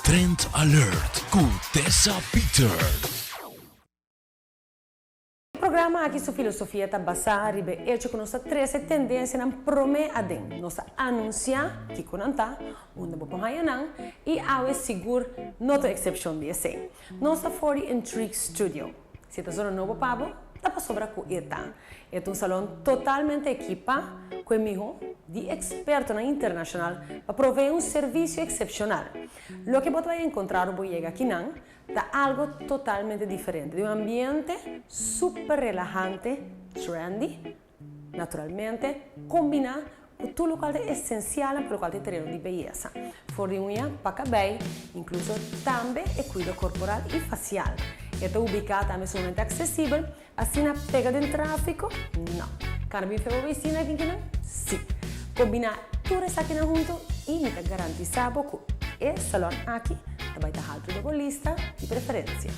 Trend Alert ku Tessa Peters. E programa aki su filosofia ta basá riba e echo ku nos ta trese tendensianan promé aden. Nos ta anunsiá kiko nan ta, unda bo por haña nan, i awe sigur no ta un eksepshon di esei. Nos ta for di Intrigue Studio. Si e ta zona nobo pa bo, ta pasobra ku e ta. E ta un salon totalmente ekipá ku e mihó di ekspertonan internashonal pa proveé un servisio eksepshonal. Loke bo ta bai enkontrá ora bo yega akinan ta algo totalmente diferente, di un ambiente super relahante, trendy, Naturalmente, kombiná ku tur lokual ta esensialnan pa lokual ta e tereno di beyesa, for di uña pa kabei, inkluso tambe e kuido korporal i fasial. E ta ubiká tambe sumamente aksesibel, asina pega den tráfiko? No. Kana bin fe bo bisina aki kinan? Sí. Kombiná tur esakinan huntu i mi ta garantisá bo ku e salòn aki ta bai ta haltu den bo lista di preferensia.